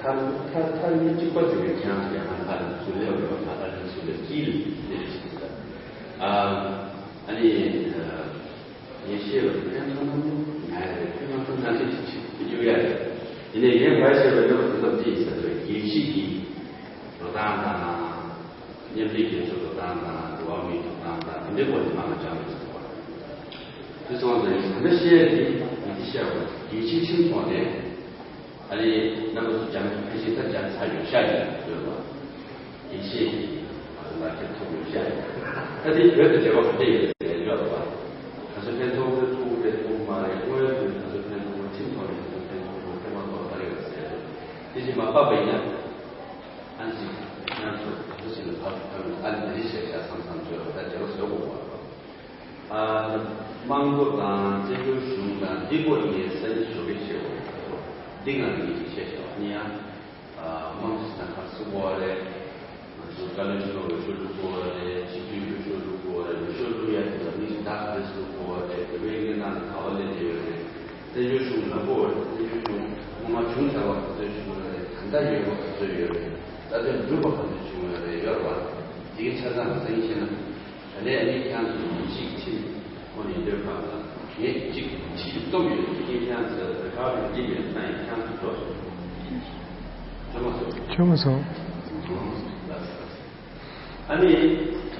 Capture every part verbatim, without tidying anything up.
མཐའ་མཐའ་མཐའ་གཉིས་གཅིག་པ་ཟེར་བའི་ཁྱེད་རང་ཚོ་ཡང་ན་མཐའ་ནས་ཚུར་སླེབས་པ་མ་མཐའ་ནས་ཚུར་སླེབས་ཀྱི་ལས་བྱེད་ཀྱི་ཨ་ཨ་ནི་ངས་བཤད་པ་ཕན་ཐོགས་ན་ཉག་རེད། ཕན་མ་ཐོགས་ན་ལས་ཅིག་ཅིག་གཡུག་ཡ་རེད། ཡིན་ནའི་ངས་བར་བཤད་པའི་གནས་བབ་དེ་ཙམ་ཅིག་ཡིན་ཟེར་ཚོད་རྒྱལ་སྤྱི་གི་འགྲོ་སྟངས་དང་། མཉམ་འབྲེལ་རྒྱལ་ཚོགས་འགྲོ་སྟངས་དང་། འགྲོ་བ་མིའི་ཐོབ་ཐང་དང་དེ་འདྲའི་སྐོར་ནས་མང་ང་སྦྱངས་ཡོད་ཟེར་བ། དེ་སོང་ཙང་ད་ལྟ་བཤད་དེ་མི་དེ་བཤད་པ་རྒྱལ་སྤྱིའི་ཁྲིམས་ཐོག་ནས་ཨ་ནི་རྣམ་པ་ཚོ་སྦྱངས་ཕལ་ཆེར་ད་སྦྱངས་ཚར་ཡོད་ཤག་ཡིན་ཡོད་པ། དགེ་བཤེས་ཀྱིས་ང་ཚོ་ལ་ཁྱེར་ཐུབ་ཡོད་ཤག་ཡིན། ད་དེ་བོད་དུ་འབྲེལ་བ་ག་འདྲ་ཡོད་རེད་ཡོད་པ། ང་ཚོ་ཕན་ཐོགས་ཁོས་ཐུགས་རེད་ཐུགས་མ་རེད། དངོས་ཡོད་དུ་ང་ཚོ་ཕན་ཐོགས་ཁོ་ཁྲིམས་ཐོག་ནས་ང་ཚོ་ཕན་ཐོགས་ཁོ་ཕན་མ་ཐོགས་ག་རེ་ཡོད་ཟེར། དེ་བཞིན་མ་པ་པ་ཡིན་ན། ཨ་ནི་ཅིག་ཁྱེད་རང་ཚོ་ག་ཚོད་ཞིག་ལ་བབ་ཐང་ཨ་ནི་འདི་རེད་ཤག་ཤག་བསམ་བསམ་ཚོས་ད་འབྲེལ་བ་བཟོ་དགོས་པ། ཨ་དམངས་གཙོ་དང་བཙན་བྱོལ་གཞུང་དང་འདི་སྐོར་ངས་ས་ནི་ཞོགས་ཀས་བཤད་དགོས་པ། འདི་ང་ནི་ཅིག་བཤད་ཤག་ཨ་ནི་ཡང་ཨ་དམངས་གཙོ་དང་ག་ཚོད་དགོས་པ་རེད། ང་ཚོ་བཀའ་བློན་ཆེན་པོ་འོས་ཤོག་བླུག་དགོས་པ་རེད། སྤྱི་འཐུས་འོས་ཤོག་བླུག་དགོས་པ་རེད། འོས་ཤོག་བླུག་ཡ་དེ་ལ་མི་ཞིག་བདག་ག་རེ་བླུག་དགོས་པ་རེད། བོད་པའི་གནས་སྟངས་དེ་ག་པར་སླེབས་བསྡད་ཡོད་རེད། བཙན་བྱོལ་གཞུང་ལབ་དགོས་པ་རེད། བཙན་བྱོལ་གཞུང་སྔོན་མ་བྱུང་ཚར་བ་ག་ཚོད་བྱུང་ཡོད་རེད། ད་ལྟ་ཡོད་པ་ག་ཚོད་ཡོད་རེད། ད་ལྟ་འགྲུབ་པ་ག་ཚོད་བྱུང་ཡོད་རེད་ཡོད་རེད་བ། དེ་གའི་ཆ་ཚང་ག་ཚོད་ཡིན་ཞེ་ན། ད་ནས་ཨ་ནི་ཁྱེད་རང་ཚོ་གཅིག་ཁྲིམས་ཁོ་ནས་འདོད་པ་ལ་ངས་གཅིག་ཁྲིམས་སྟོབས་ཡོད་དེ་ཁྱེད་རང་ཚོ་རེ་ཁ་རེ་འདི་མེད་ན་ཡང་ཁྱེད་རང་ཚོ་འགྲོ་སོང་། ཆོ་མ་སོང་། ཆོ་མ་སོང་། ཨ་ནི་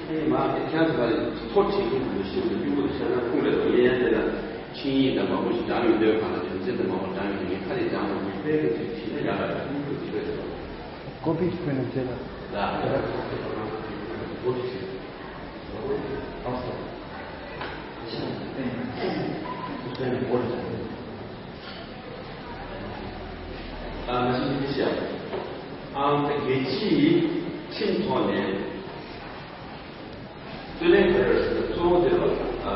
ཨ་ནི་མ་ཨེ་ཁྱེད་ཚོ་ལ་ཐོ་བྲིས་ཁུངས་མི་ཤེས་པའི་གཡུ་གུ་དེ་ཤར་ན་ཁུངས་ལས་དོ་ཡན་ཡན་དེ་ལ་ཆིངས་ཡིག་དང་མང་པོ་ཞིག་སྦྱངས་ཡོང་དུས་གང་ལ་དོན་ཚན་དང་མང་པོ་སྦྱངས་ཡོང་དུས་ངས་ཁ་ནས་སྦྱངས་མ་མྱོང་པའི་གི་ཚིག་བྲིས་ན་ཡག་ག་རེད། ཁུངས་ལས་དོ་ཅི་རེད་དོ། ཀོ་པི་ཁོས་ནས་བྱས་ལ། ལ། ཨ་མ་གཞི་འདི་བཤད། ཨང་། རྒྱལ་སྤྱིའི་ཁྲིམས་ཐོག་ནས་རྩོད་ལེན་ག་རེ་ཟེར་ན་གཙོ་བོ་དེ་ལ་ཨ་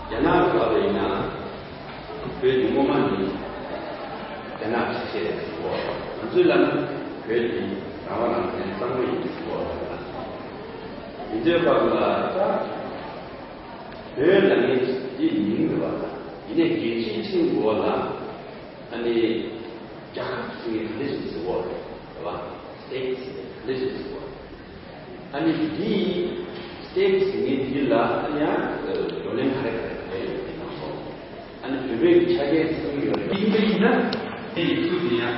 རྒྱ་ནག་གི་བར་ལ་ཡིན་ན་བོད་ཀྱི་སྔོན་མ་ནི་རྒྱ་ནག་ཆ་ཤས་རེད་ཟེར་གོ། ང་ཚོའི་ལ་ན་བོད་ཀྱི་རང་དབང་རང་བཙན་གཙང་མ་ཡིན་ཟེར་གོ། ཡིན་ཚོད་སྐབས་ལ་ད། བོད་ལ་ངས་འདི་མིང་རེད་བ། ཡིན་ནའི་རྒྱལ་སྤྱིའི་ཁྲིམས་འོག་ལ་ཨ་ནི་རྒྱལ་ཁབ་ཟེར་མཁན་ག་འདྲ་ཞིག་ཟེར་བ་རེད་བ། སི་ཊེ་ཊི་ཟེར་མཁན་ག་འདྲ་ཞིག་ཟེར་བ་རེད། ཨ་ནི་འདི་སི་ཊེ་ཊི་ཟེར་མཁན་འདི་ལ་ཨ་ནི་ཡང་བགྲོ་གླེང་ག་རེ་ག་རེ་ག་རེ་ཡོད་པའི་ནང་སོང་། ཨ་ནི་བོད་པའི་ཆ་རྐྱེན་ཚང་མ་ཡོད་རེད། ཡིན་པ་ཡིན་ན་དེ་ཡི་ཚུལ་དེ་ཡང་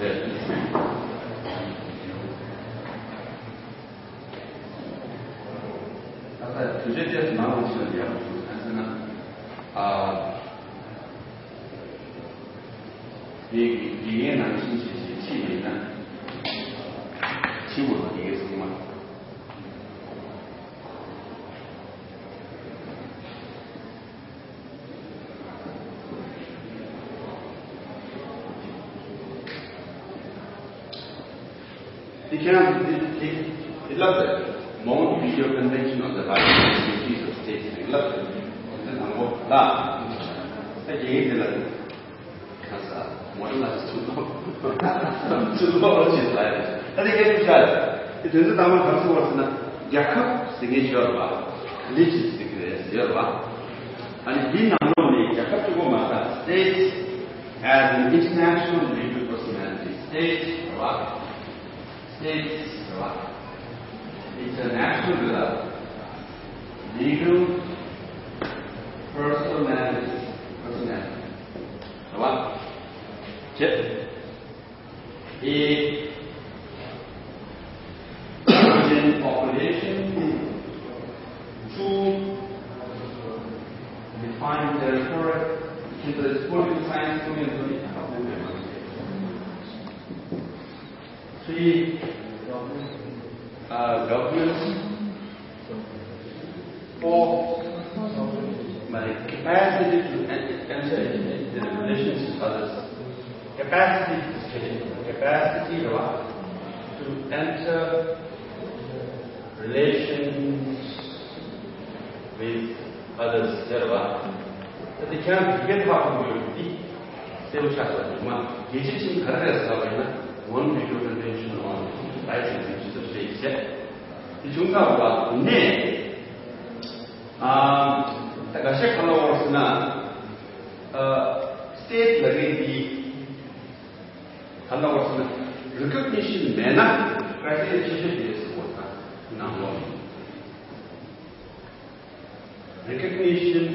རེད། ད་ལྟ་དུས་ཚོད་ཏོག་ཙམ་མང་བ་ཞིག་ལ་ཡག་པོ་འདུག་གང་ཟེར་ན། ཨ། དེ་དགེ་རྒན་ནང་བཞིན་བྱས་བྱས་ཁྲིད་མེད་ན། ཁྲིད་དགོས་པ་དགེ་རྒན་ཚང་མ། དེ་ཁྱེད་རང་ཚོ་དེ་དེ་དེ་ལབ་དེ། Montevideo Convention on the Rights and Duties of States ལབ་དེ། དེ་ནང་པོ་ལ། ད་དགེ་རྒན་དེ་ལ་དེ། ཁ་ས་མོ་ལ་ཚུར་ལོག་ཚུར་ལོག་རོགས་བྱེད་ས་ཡ། ད་དེ་སྐད་ཆ་བཤད། དེ་དོན་ཚན་དང་མ་ག་རེ་ཟེར་བ་ཟེར་ན་རྒྱལ་ཁབ་ཟེར་མཁན་ཡོད་རེད་པ། Religion ཟེར་མཁན་རེད་ཡོད་རེད་པ། ཨ་ནི་འདི་ནང་ལོགས་ནས་རྒྱལ་ཁབ་གཅིག་པོ་མ་ཟད་states as an international legal personality states རེད་པ། States རེད་པ། International legal personalities personality རེད་པ། བྱས། A Indian population to define territory in the sporting science community. Three, uh, governments for my capacity to en- enter into the relations with others. Capacity, capacity to enter relations with others ཟེར་བ། ད་དེ་ཁྱེད་རང་གི་དགེ་རྒན་ཕར་གོ་ཡོད་དེ་གསལ་པོ་ཆགས་སོང་། ཉི་མ་རྒྱལ་སྤྱིའི་ཁྲིམས་ག་རེ་རེད་ཟེར་བ་ཡིན་ན་One Video Convention on Rights and Duties of States ཟེར། དེ་བྱུང་ཚར་བ་ནས་ཨ་ད་འགའ་ཤས་ག་ལ་འོང་ཟེར་ན། ཨ་སི་ཊེ་ཊི་ལབ་མཁན་དེ། ད་ལྟ་བར་སོང་ན་རི་ཀོག་ནི་ཤན་མེད་ན་ཀྲའི་ཊི་རི་ཡ་ཆེ་ཤོས་དེ་ཟེར་བ་དང་ནང་ལོགས་ནས། Recognition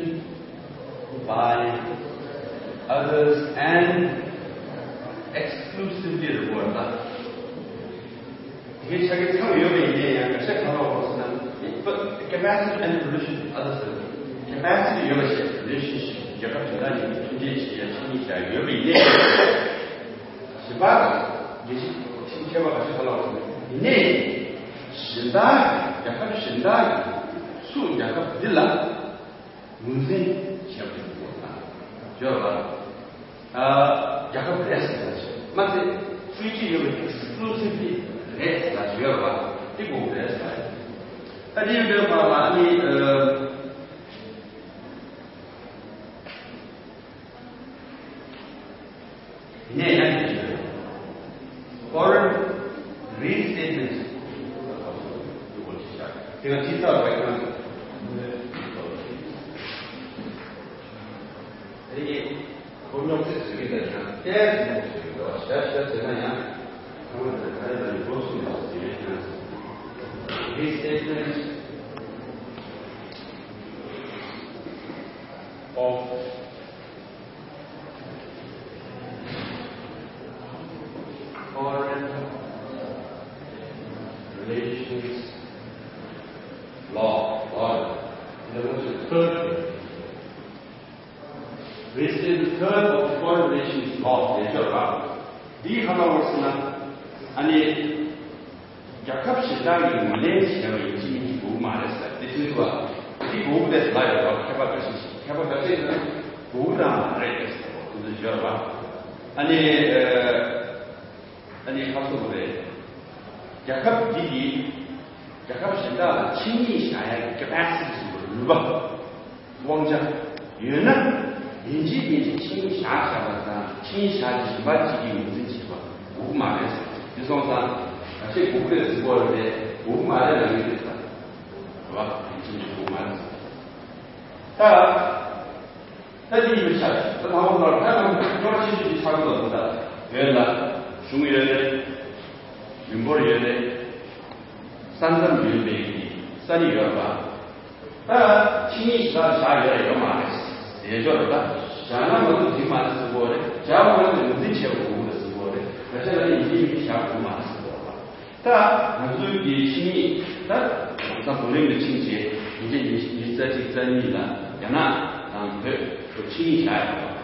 by others and exclusively reward. དེ་ཆ་གི་ཚང་ཡོད་པ་ཡིན་ན་ཡང་འགའ་ཤས་གང་ལ་འོང་སོང་ན། But capacity and relation to others. Capacity ཡོད་པ་ཞིག relationship རྒྱལ་ཁབ་གཞན་དག་གཉིས་ཀྱི་མཐུན་འབྲེལ་བྱེད་ཡ་ཆིངས་ཡིག་བྱ་ཡོད་པ་ཡིན་ན། གཞན་པ་རྒྱལ་སྤྱི་ཁྱད་པར་འགའ་ཤས་གང་ལ་འོང་སོང་ན་ཡིན་ནའི། གཞན་དག་རྒྱལ་ཁབ་གཞན་དག་གིས་སུ་རྒྱལ་ཁབ་འདི་ལ་ངོས་འཛིན་བྱེད་པ་ཡིན་པ་དང་། བརྗོད་པ། ཨ། རྒྱལ་ཁབ་རེད་ཟེར་ལ་བྱེད་མ་ཚད་ཕུལ་གྱི་ཡོད་པའི་ཨེག་སི་ཀུ་ལུ་སིབ་ལི་རེད་ཟེར་ལ་བརྗོད་པ་དེ་དགོས་རེད་ཟེར། ད་དེ་ཡོད་པའི་བར་ལ་ནི། ཨ། ནས་ཡང་ཡིན། Foreign restatement. དེ་ག་ཅི་ལྟར་བའི་ཁང་དེ་གི་ཁོ་རྙོག་ཚེ་ཟེར་གི་ད་ཡང་ཏེ་ཟེར་གི་འདུག་ཤ་ཤ་ཟེར་ན་ཡང་ཁ་མ་དེ་ག་རེ་ལ་ཡི་འགོ་ཚུགས་ནས་ཟེར་བའི་ཁང་། Restatement of Foreign relations law, law. In other words, the third restatement, the third of the foreign relations law ལས་སྦྱོར་བ། འདིའི་ཧ་ལམ་བར་སོང་ན། ཨ་ནི། རྒྱལ་ཁབ་གཞན་དག་གིས་ངོས་ལེན་བྱས་པ་ཡིན་གཅིག་མིན་གཅིག་དགོས་ཀྱི་མ་རེད་ཟེར། དེ་མཐུན་འདུག་བ། དེ་དགོས་ཀྱི་རེད་ཟེར་ལབ་ཡོད་རེད་བ། མཁས་པ་འགའ་ཤས་ཤིག་མཁས་པ་འགའ་ཤས་ཀྱིས་དགོས་ཀྱི་རང་མ་རེད་ཟེར་བ་ཁོ་ཚོས་བརྗོད་རེད་བ། ཨ་ནི། ཨ་ནི་ཁ་སོ་བོ་རེད། རྒྱལ་ཁབ་འདི་གིས་རྒྱལ་ཁབ་གཞན་དག་ལ་ཆིངས་ཡིག་བཞག་ཡག་གི་ཀེ་པེ་སི་ཊི་ཟེར་བ་ནུས་པ། དབང་ཆ་ཡོད་ན། ཡིན་གཅིག་མིན་གཅིག་ཆིངས་ཡིག་བཞག་བཞག་པ་དང་ཆིངས་ཡིག་བཞག་རྗེས་གཞན་པ་གཅིག་གིས་ངོས་འཛིན་བྱེད་པ་དགོས་ཀྱི་མ་རེད། དེ་སོང་ཙང་ཁ་ཤས་དགོས་ཀྱི་རེད་ཟེར་གྱི་ཡོད་རེད། དགོས་ཀྱི་མ་རེད་ལབ་ཀྱི་རེད་ད། རེད་བ། ཡིན་གཅིག་མིན་གཅིག་དགོས་ཀྱི་མ་རེད། ད། ད་དེ་ཡིན་པའི་ཆ་ད་དང་པོ་ལ་ད་ནང་ཁྱོད་རང་ཤེས་ཤེས་ཀྱི་ཆགས་ཀྱི་འདུག་ད་བོད་ལ་གཞུང་ཡོད་རེད། མི་འབོར་ཡོད་རེད། ས་མཚམས་ཡོད་པའི་ས་གནས་ཡོད་པ། ད་ཆིངས་ཡིག་ཞིག་བཞག་ཡོད་རེད་ཡོད་མ་རེད། དེ་ཕྱོགས་རེད་ད། བཞག་ན་མ་གཏོགས་འགྲིག་མ་རེད་ཟེར་གྱི་ཡོད་རེད། བཞག་མ་རེད་ངོས་འཛིན་བྱེད་དགོས་ཀྱི་རེད་ཟེར་གྱི་ཡོད་རེད། ད་ཆ་ལ་ཡིན་གཅིག་མིན་གཅིག་བཞག་དགོས་མ་རེད་ཟེར་གྱི་ཡོད་རེད། ད་ང་ཚོའི་གི་ཆིངས་ཡིག་ད་ལམ་སང་རྡོ་རིང་གི་ཆིངས་བཅས་ཉིས་སྟོང་ཉི་ཤུ་རྩ་གཅིག་རྩ་གཉིས་ལ་རྒྱ་ནག་དང་བོད་ཁྲོད་ཆིངས་ཡིག་བཞག་ཡོད་པ།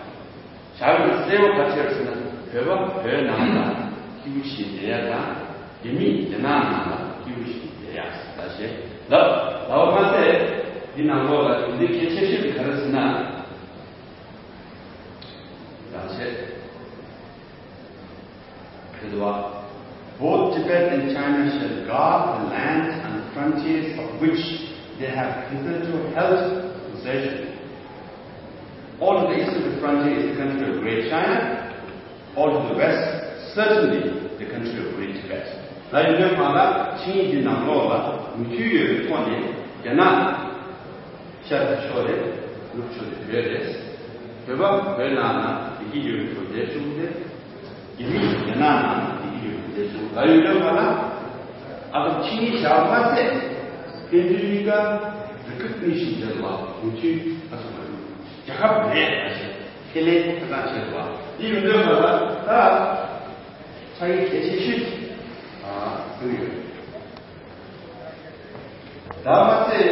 བཞག་ཡོད་པའི་གསལ་པོ་ག་རེ་བྱས་ཟེར་ན། བོད་པ་བོད་ནང་ལ་སྐྱིད་པོ་ཞིག་བསྡད་ཡ་དང་རྒྱ་མི་རྒྱ་ནག་ནང་ལ་སྐྱིད་པོ་ཞིག་བསྡད་ཡ་ཟེར་ད་བཤད་ལབ་ལབ་པ་མ་ཟད། འདི་ནང་ལོགས་ལ་གྲུབ་འབྲས་གལ་ཆེ་ཤོས་དེ་ག་རེ་ཟེར་ན། རང་བཤད། Both Tibet and China shall guard the lands and frontiers of which they have hitherto held possession. All to the east of the frontier is the country of Great China. All to the west, certainly the country of Great Tibet. ལ་ཡོད་པའི་བར་ལ་ཆིངས་ཡིག་འདི་ནང་ལོགས་ལ་མོས་མཐུན་ཡོད་པའི་ཐོག་ནས་རྒྱ་ནག་ཤར་ཕྱོགས་རེད། ནུབ་ཕྱོགས་དེ་བོད་རེད། བོད་པ་བོད་ནང་ན་བདེ་སྐྱིད་ཡོད་པའི་ཐོག་བསྡད་བཅུག་སྟེ། རྒྱ་མི་རྒྱ་ནག་ནང་ན་བདེ་སྐྱིད་ཡོད་པའི་ཐོག་བསྡད་བཅུག་ལ་ཡོད་པའི་བར་ལ། ཨ་ཁུ་ཆིངས་ཡིག་བཞག་པ་མ་ཟད། བསྟན་དོན་གཉིས་ཀ་recognition བྱས་པ་མོས་མཐུན་ཨ་སོང་བ་རེད། རྒྱལ་ཁབ་རེད་ཟེར་ཁས་ལེན་ཧ་ཅང་བྱས་པ་འདི་ཡོང་དུས་ང་ལ་ད་ཆ་ཡིག་གལ་ཆེ་ཤོས་ཨ་ཟེར་ཡོད། ད་མ་ཚད་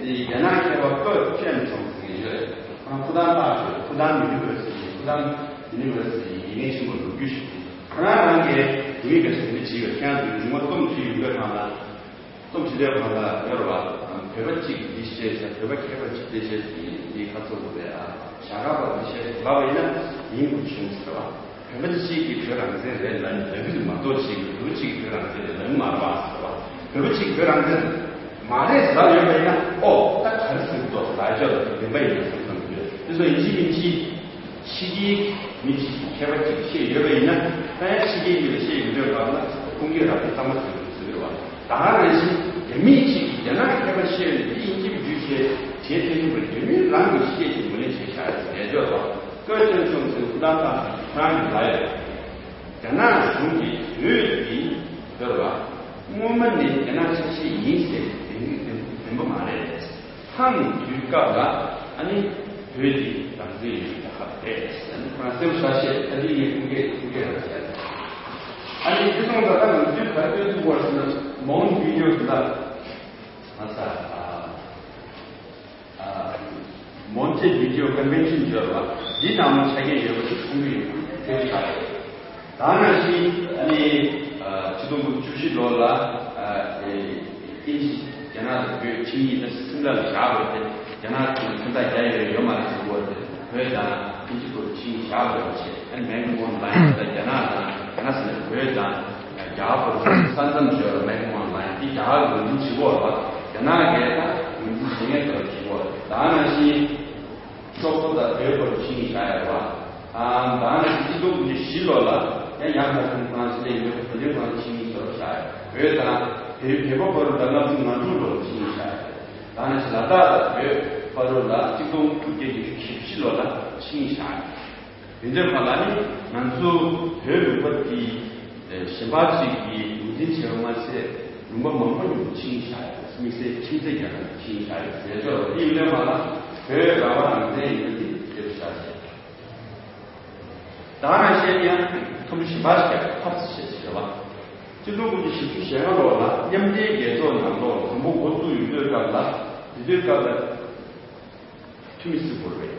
འདི་རྒྱ་ནག་མཁས་པ་ཀོ་ཅན་ཚང་ཟེར་ཡོད། ཁོ་རང་ཕུ་ཐང་ལྟག་ཤོད་ཕུ་ཐང་ཡུ་ནི་ཝར་སི་ཊི་ཕུ་ཐང་ཡུ་ནི་ཝར་སི་ཊི་ཡིན་ངེས་ཆེན་པོ་ལོ་རྒྱུས་ཤིག་ཁོ་རང་རང་གིས་ཡུལ་ག་ཞིག་འདི་བྱས་ཡོད་ཁྱེད་རང་ཚོའི་མཇུག་མ་གཏོང་བྱས་ཡོད་པའི་ཁང་ལ། སྟོབས་ཆེ་དེ་བར་ལ་ཡོད་རེད་བ། བོད་པ་གཅིག་གིས་འདི་བཤད་ཟེར་བོད་པ་མཁས་པ་གཅིག་དེ་བཤད་ཟེར་འདི་ཁ་ཚུགས་དགོས་པས་ཨ། བྱ་དགའ་བ་འདི་བཤད་ཟེར་ལབ་པ་ཡིན་ན་ཡིན་དགོས་བྱུང་ཟེར་བ། བོད་པ་གཅིག་གིས་བོད་རང་བཙན་རེད་ལབ་ནས་ལབ་ཀྱི་འདུག་མ་གཏོགས་གཅིག་གིས་བོད་པ་གཅིག་གིས་བོད་རང་བཙན་རེད་ལབ་ཀྱི་མ་རེད་བ་ཟེར་བ། བོད་པ་གཅིག་གིས་བོད་རང་བཙན་མ་རེད་ཟེར་ལབ་ཡོད་པ་ཡིན་ན་ཨོ་ད་ག་རེ་ཟེར་གྱི་འདུག་ཟེར་ལབ་ཡ་ཅོག་ལ་བདེན་པ་ཡིན་ན་ཟེར་བསམ་གྱི་ཡོད། དེ་ཚོ་ཡིན་གཅིག་མིན་གཅིག་ཕྱི་རྒྱལ་མི་གཅིག་གིས་མཁས་པ་གཅིག་གིས་བཤད་ཡོད་པ་ཡིན་ན། ད་ཡང་ཕྱི་རྒྱལ་གྱིས་བཤད་ཡོད་འདོད་པ་ལ་ཁུངས་སྐྱེལ་རག་པའི་གཏམ་མ་ཟེར་གྱི་ཟེར་གྱི་རེད་བ། ད་ག་ནང་བཞིན་རྒྱ་མི་གཅིག་གིས་རྒྱ་ནག་མཁས་པ་བཤད་ཡོད་ནས་དེ་ཡིན་གཅིག་བརྒྱུད་བྱས་བྱེད་ཐུབ་ཀྱི་མ་རེད། རྒྱ་མི་རང་གིས་བཤད་ཀྱི་ངོས་ལེན་བྱས་བཞག་ཡོད་ཟེར་ལས་ཆོག་ལ། ཀོས་ཅན་ཆུང་ཟེར་ཁུ་ཐང་ཐང་ཁོ་རང་གིས་ལབ་ཡོད། རྒྱ་ནག་གཞུང་གིས་བོད་ཀྱི་བོད་པ་སྔོན་མ་ནས་རྒྱ་ནག་ཆ་ཤས་ཡིན་ཟེར་གྱི་བདེན་པ་མ་རེད། ཐང་དུས་སྐབས་ལ་ཨ་ནི་བོད་ཀྱི་རང་བཙན་ཡོད་པའི་རྒྱལ་ཁབ་རེད། ཨ་ནི་ཁོ་རང་གསལ་པོ་ཤ་ཤེས་ཨ་ནི་ངས་ཁུངས་སྐྱེལ་ཁུངས་སྐྱེལ་རང་བྱས། ཨ་ནི་སྤྱི་ཚོགས་ལ་ད་ང་ཚོས་ག་རེ་སྟོན་ཐུབ་པ་ཟེར་ན་མོན་བི་ཌི་ཡོ་ཟེར་ད་ང་ཚ་ཨ། མོན་ཊེ་བི་ཌི་ཡོ་ཀོན་ཝེན་ཤན་ཟེར་བ་འདི་ནང་ལ་ཆ་རྐྱེན་ཡོད་པ་ཞིག་མཐོང་གི་ཡོད་པ་དེ་ཆགས་ཡོད། ད་ནང་བཞིན་ཨ་ནི་ཆིག་སྟོང་དགུ་བཅུ་བཞི་ལོ་ལ་དབྱིན་ཇི་རྒྱ་ནག་དང་བོད་ཆིངས་ཡིག་ད་སིམ་ལ་ལ་བཞག་པ་དེ་རྒྱ་ནག་གིས་ཁ་བརྡ་རྒྱག་ཡོད་ཡོད་མ་རེད་ཟེར་བ་དེ་བོད་དང་དབྱིན་ཇི་བར་ཆིངས་ཡིག་བཞག་པ་རེད་བྱས། ཨ་ནི་མེག་མོན་ལའིན་ད་རྒྱ་ནག་དང་རྒྱ་ནག་ཟེར་ན་བོད་དང་རྒྱ་གར་བར་ས་མཚམས་བརྗོད་པ་མེག་མོན་ལའིན་དེ་རྒྱ་གར་ངོས་འཛིན་བྱེད་དགོས་པ། རྒྱ་ནག་གིས་ད་ངོས་འཛིན་བྱེད་མཁན་དེ་ལ་བྱེད་དགོས། ད་ནང་བཞིན་ཤོག་བུ་དང་བོད་བར་ཆིངས་བཞག་ཡོད་པ། ད་ནང་བཞིན་ཆིག་སྟོང་དགུ་བརྒྱ་བཞི་ལོ་ལ་ཡང་ཡང་ཁ་ཐུན་ཁང་ཞི་ལས་ཡོད་པ་བོད་ལྗོངས་ཁང་ཆིངས་བཞག་ཡོད། བོད་དང་བོད་བོད་པ་བར་ལ་ལྔ་བཅུ་ང་དྲུག་ལོ་ལ་ཆིངས་བཞག་ཡོད། ད་ནང་བཞིན་ལ་དྭགས་དང་བོད་བར་ལ་ཆིག་སྟོང་དགུ་བརྒྱ་བཞི་བཅུ་ཞེ་བཞི་ལོ་ལ་ཆིངས་བཞག་ཡོད། དེ་འདྲ་བ་ལ་ནི་ང་ཚོ་བོད་ལུང་པ་འདི་གཞན་པ་ཅིག་གིས་ངོས་འཛིན་བྱས་པ་མ་ཟད་ལུང་པ་མང་པོ་ཉུང་ཆིངས་བཞག་ཡོད། དམིགས་བསལ་ཁྱིམ་མཚེས་རྒྱལ་ཁབ་ཆིངས་བཞག་ཡོད་ཟེར་ཆོག་འདི་ཡིན་དུས་མ་ལ་བོད་རང་དབང་རང་བཙན་ཡིན་པ་འདི་དེ་རུ་བཞག་ཟེར། ད་ནང་བཞིན་ཡང་ཁམས་བཞི་པ་རྒྱལ་ཁབ་ཕར་ཚུར་བྱས་ཟེར་བ། སྤྱི་ཚོགས་དགུ་བཅུ་ཞེ་དྲུག་ཞེ་ལྔ་ལོ་ལ་མཉམ་འབྲེལ་རྒྱལ་ཚོགས་ནང་ལོགས་དང་པོ་འགོ་བཙུགས་ཡོད་དུས་སྐབས་ལ་དེ་དུས་སྐབས་ལ། འཐུས་མི་སུ་བོར་བས།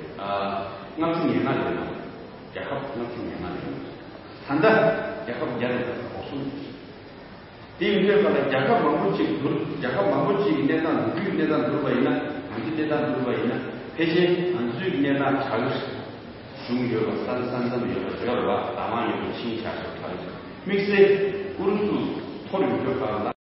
ལྔ་བཅུ་ང་ལྔ་ལས་མང་། རྒྱལ་ཁབ་ལྔ་བཅུ་ང་ལྔ་ལས་མང་། ད་ལྟ་རྒྱལ་ཁབ་བརྒྱ་ནས་འགོ་གསུམ། དེ་ཡིན་དུས་ཀ་ལ་རྒྱལ་ཁབ་མང་པོ་ཅིག་བསྡུར། རྒྱལ་ཁབ་མང་པོ་ཅིག་གི་གནས་སྟངས་ལོ་རྒྱུས་ཀྱི་གནས་སྟངས་བསྡུར་བ་ཡིན་ན། ང་ཚོའི་གནས་སྟངས་བསྡུར་བ་ཡིན་ན་ཕལ་ཆེར་ང་ཚོའི་གནས་སྟངས་དྲག་གི་རེད། གཞུང་ཡོད་པ་ས་ས་མཚམས་ཡོད་པ་བོད་ར་བ་བདག་དབང་ཡོད་པ་ཆིངས་བཞག་ཆོག་དྲག་གི་རེད། དམིགས་བསལ་ཨུ་རུ་སུ་